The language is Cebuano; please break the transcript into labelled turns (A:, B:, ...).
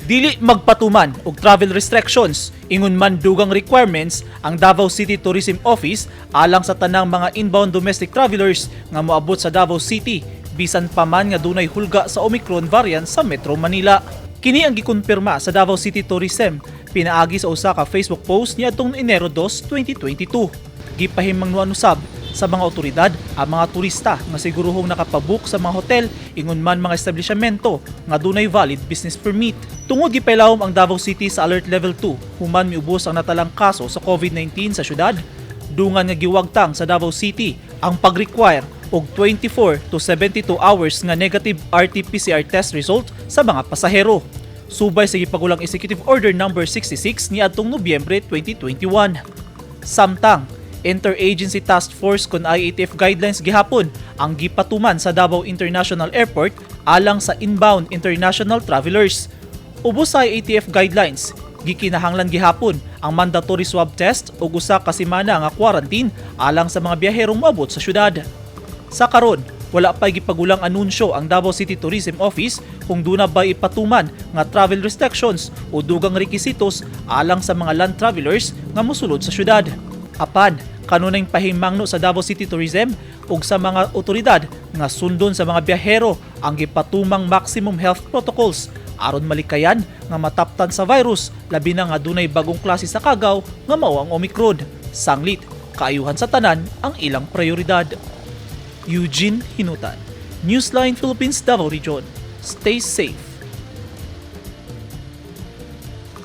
A: Dili magpatuman og travel restrictions ingon man dugang requirements ang Davao City Tourism Office alang sa tanang mga inbound domestic travelers nga moabot sa Davao City bisan pa man nga dunay hulga sa Omicron variant sa Metro Manila. Kini ang gikumpirma sa Davao City Tourism pinaagi sa usa ka Facebook post niadtong Enero 2, 2022. Gipahimangnuan usab sa mga otoridad ang mga turista nga siguruhong nakapabook sa mga hotel ingon man mga establishmento nga dunay valid business permit. Tungod gipailawom ang Davao City sa Alert Level 2 human miubos ang natalang kaso sa COVID-19 sa syudad, dungan nga giwagtang sa Davao City ang pag-require og 24 to 72 hours nga negative RT-PCR test result sa mga pasahero, subay sa gipagulang Executive Order Number 66 niadtong Nobyembre 2021. Samtang, Interagency Task Force kon IATF guidelines gihapon ang gipatuman sa Davao International Airport alang sa inbound international travelers. Ubos sa IATF guidelines, gikinahanglan gihapon ang mandatory swab test ug usa ka semana nga quarantine alang sa mga biyaherong moabot sa syudad. Sa karon, wala pa gipagulang anunsyo ang Davao City Tourism Office kung duna ba ipatuman nga travel restrictions o dugang rekisitos alang sa mga land travelers nga mosulod sa syudad. Apan, kanunayng pahimangno sa Davao City Tourism ug sa mga otoridad nga sundon sa mga biyahero ang gipatumang maximum health protocols aron malikayan nga mataptan sa virus, labi na nga dunay bagong klase sa kagaw nga mao ang Omicron. Sanglit, kaayuhan sa tanan ang ilang prioridad. Eugene Hinutan, Newsline Philippines, Davao Region. Stay safe.